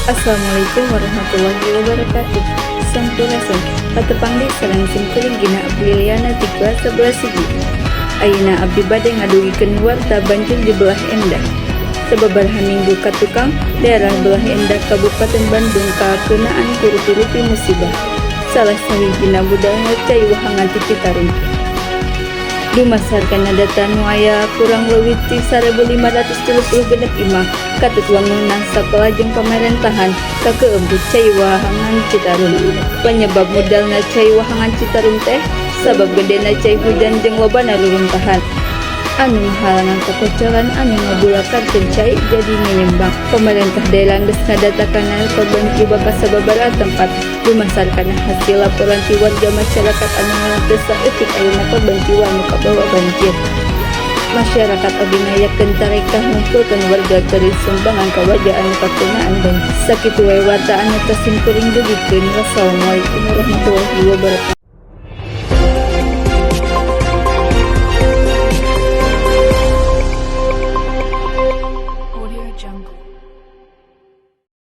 Assalamualaikum warahmatullahi wabarakatuh. Sampurasun. Patepang deui sareng simkuring, Gina Apriliana ti kelas 11 hiji. Ayeuna abdi bade ngadugikeun warta banjir di Belah Endah. Sababaraha minggu ka tukang, daerah Belah Endah, Kabupaten Bandung, kakeunaan ku rupi-rupi musibah. Salah sahijina mudalna cai wahangan ti Citarum. Dumasar kana data nu aya, kurang leuwih ti 1536 imah katut wangunan sakola jeung pamarentahan kakeum ku cai wahangan Citarum. Panyebab mudalna cai wahangan Citarum teh sabab gedena cai hujan jeung lobana ruruntahan anu ngahalangan kokocoran anu ngabulakarkeun cai jadi ngeyembang. Pamarentah daerah geus ngadata kana korban jiwa ka sababaraha tempat. Dumasar kana hasil laporan ti warga masyarakat anu ngaran teu saeutik ayana korban jiwa anu kabawa banjir. Masyarakat oge ngayakeun tarekah ngumpulkeun warga keur sumbangan ka warga anu kakeunaan banjir. Sakitu wae warta anu tos simkuring dugikeun. Wassalamualaikum warahmatullahi wabarakatuh.